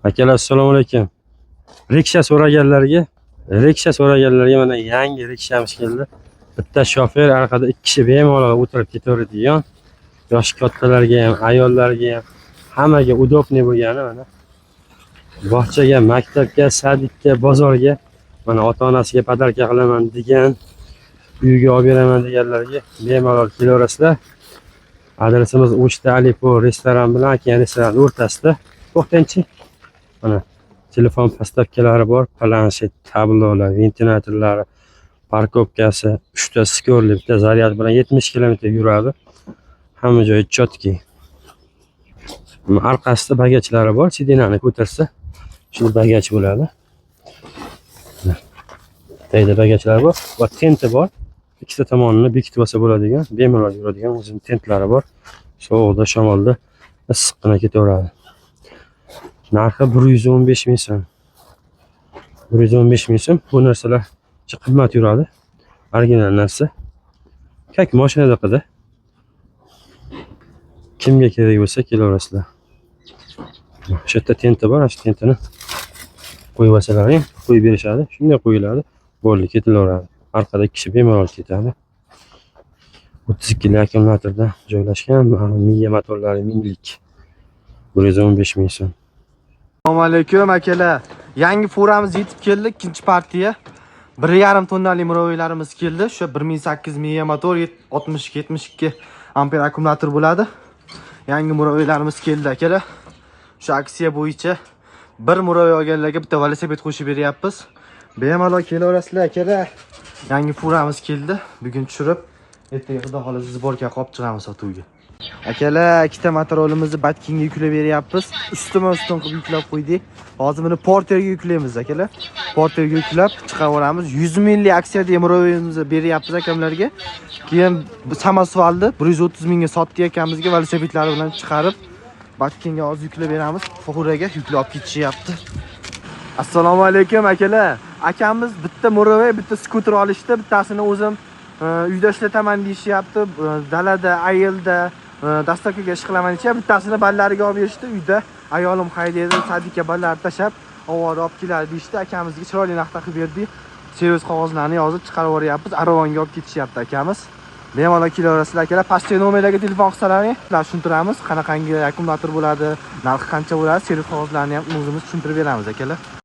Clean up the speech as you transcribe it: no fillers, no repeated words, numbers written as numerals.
Akalar, assalomu alaykum. Riksha so'raganlarga mana yangi rikshamiz keldi. Bitta shofer, orqada ikki kishi bemalol o'tirib ketaveradigan, yoshi kattalarga ham, ayollarga ham, hammaga удобный bo'lgani mana. Bog'chaga, maktabga, садик ka, bozorga, mana ota-onasiga подарка qilaman degan, uyga olib beraman deganlarga bemalol kelaverasizlar. Adresimiz O'shda Alipo restoran bilan Okean restoran o'rtasida. To'xtangchi. Mana telefon подставка lari bor, planshet, tablolar, ventilyatorlari, парковка si, 3 ta скорый, bitta zaryad bilan 70 km yuradi. Hamma joyi чёткий. Orqasida багаж lari bor, сиденье ni ko'tarsa, shu багаж bo'ladi. Tagida багаж lari bor va tenti bor. Ikkita tomonini bekitib olsa bo'ladigan, bemalol yuradigan o'zini tentlari bor. Sovuqda, shamolda issiqqina ketaveradi. Narxi 115 ming so'm. 115 ming so'm. Bu narsalar qimmat yuradi. Original narsa. Как mashinadaqada. Kimga kerak bo'lsa, kelaverasizlar. Shu yerda tenti bor, shu tentini qo'yib olsalaring, qo'yib berishadi. Shunday qo'yiladi. Bo'ldi, ketilaveradi. Orqada ikki kishi bemalol ketadi. 32 li akkumulyatorda joylashgan, miya motorlari minglik. 115 ming so'm. Assalomu alaykum, akalar. Yangi furamiz yetib keldi, ikkinchi partiya. 1,5 tonnali муравей larimiz keldi. Shu 1008 miya motor, 62 72 amper akkumulyator bo'ladi. Yangi муравей larimiz keldi, akalar. Shu aksiya bo'yicha bir муравей olganlarga bitta velosiped qo'shib beryapmiz. Bemalol kelaverasizlar, akalar. Yangi furamiz keldi. Bugun tushirib, ertaga, xudo xohlasa, сборка qilib olib chiqamiz sotuvga. Akalar, ikkita motorolimizni Batkenga yuklab beryapmiz. Ustma ustun qilib yuklab qo'ydik. Hozir buni porterga yuklaymiz, akalar. Porterga yuklab chiqaveramiz. 100 minglik aksiyada муравей imizni beryapmiz akamlarga. Keyin samosvalni 130 mingga sotdik akamizga, velosipedlari bilan chiqarib Batkenga hozir yuklab beramiz. Furaga yuklab olib ketishyapti. Assalomu alaykum, akalar. Akamiz bitta муравей, bitta skuter olishdi. Bittasini o'zim uyda ishlataman deyishyapti. Dalada, ayilda доставка ga ish qilaman deyishyapti. Bittasini ballarga olib berishdi. Uyda ayolim haydaydi, садик ka ballarni tashlab, ovora olib keladi deyishdi. Akamizga chiroyli narxda qilib berdik. Servis qog'ozlarini yozib chiqarib yuboryapmiz. Aravonga olib ketishyapti akamiz. Bemalol kelaverasizlar, akalar. Pastdagi nomerlarga telefon qilsalaring, ular tushuntiramiz, qanaqangi akkumulyator bo'ladi, narxi qancha bo'ladi, servis qog'ozlarini ham o'zimiz tushuntirib beramiz, akalar.